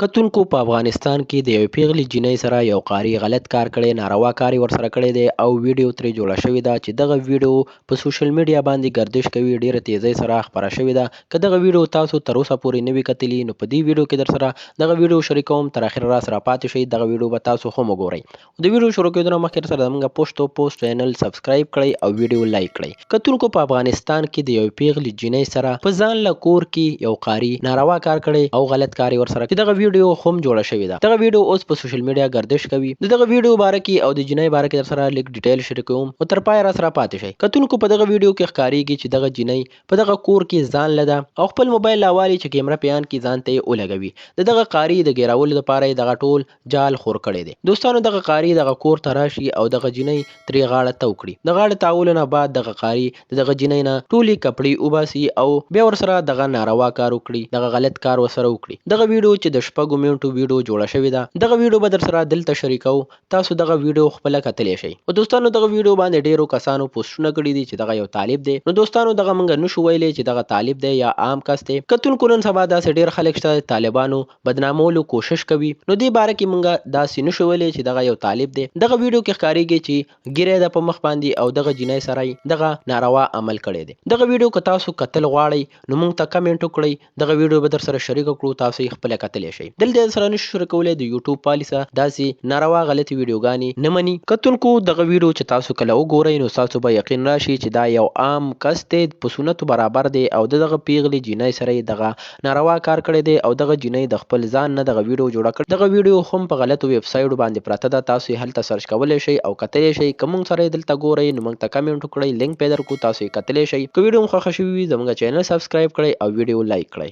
کتونکو په افغانستان کې د یوې پیغلې جینۍ سره یو قاري غلط کار کړی، ناروا کار یې ورسره کړی دی او ویډیو ترې جوړه شوې ده چې دغه ویډیو په سوشل میډیا باندې ګردش کوي، ډیره تیزۍ سره خپره شوې ده. که دغه ویډیو تاسو تر اوسه پورې نه وي کتلي نو په دې ویډیو کې درسره دغه ویډیو شریکوم، تر اخره راسره پاتې شئ، دغه ویډیو به تاسو هم وګورئ. د ویډیو شروع کېدو نه مخکې سره زموږ پښتو پوسټ چینل سبسکرایب کړئ او ویډیو لایک کړئ. کتونکو په افغانستان کې د یوې پیغلې جینۍ سره په ځان له کور کې یو قاري ناروا کار کړی او غلط کار یې ورسره چې دغه ویډیو هم جوړه شوې ده. دغه ویډیو اوس په سوشل میډیا ګردش کوي. د دغه ویډیو باره کې او د جینۍ باره کې درسره لږ ډیټیل شریکوم او تر پایه راسره پاتې شئ. کتونکو په دغه ویډیو کې ښکاریږي چې دغه جینۍ په دغه کور کې ځان له ده او خپل موبایل راوالي چې کیمره په آن کې ځان ته یې ولګوي. د دغه قاري د ګیرولو لپاره یې دغه ټول جال خور کړی دی. دوستانو دغه قاري دغه کور ته راشي او دغه جینۍ ترې غاړه تاو کړي. د غاړې تاولو نه بعد دغه قاري د دغه جینۍ نه ټولې کپړې وباسي او بیا ورسره دغه ناروا کار وکړي، دغه غلط کار ورسره وکړي. دغه ویډیو چې د شپږو منټو ویډیو جوړه شوې ده، دغه ویډیو به درسره دلته شریکوو، تاسو دغه ویډیو خپله کتلی شئ. خو دوستانو دغه ویډیو باندې ډیرو کسانو پوسټونه کړي دي چې دغه یو طالب دی. نو دوستانو دغه مونږ نشو ویلی چې دغه طالب دی یا عام کس دی. کتونکو نن سبا داسې ډیر خلک شته چې طالبانو بدنامولو کوشش کوي، نو دې باره کې مونږ داسې نشو ویلی چې دغه یو طالب دی. دغه ویډیو کې ښکاریږي چې ږیره ده په مخ باندې او دغه جینۍ سره یې دغه ناروا عمل کړی دی. دغه ویډیو که تاسو کتل غواړئ نو مونږ ته کمنټ وکړئ، دغه ویډیو به درسره شریکه کړو، تاسو یې خپله کتلی شئ. دلته یې درسره نشو شریکولی، د یوټیوب پالیسه داسې ناروا غلطې ویډیوګانې نه مني. کتونکو دغه ویډیو چې تاسو کله وګورئ نو ستاسو به یقین راشي چې دا یو عام کس دی، په سنتو برابر دی او د دغه پیغلې جینۍ سره یې دغه ناروا کار کړی دی او دغه جینۍ د خپل ځان نه دغه ویډیو جوړه کړې. دغه ویډیو هم په غلطو ویب سایډو باندې پرته ده، تاسو یې هلته سرچ کولی شئ او کتلی شئ. که مونږ سره یې دلته ګورئ نو مونږ ته کمنټ وکړئ، لینک به درکړو، تاسو یې کتلی شئ. که ویډیو مو خوښه شوې وي زمونږ چینل سبسکرایب کړئ او ویډیو لایک کړئ.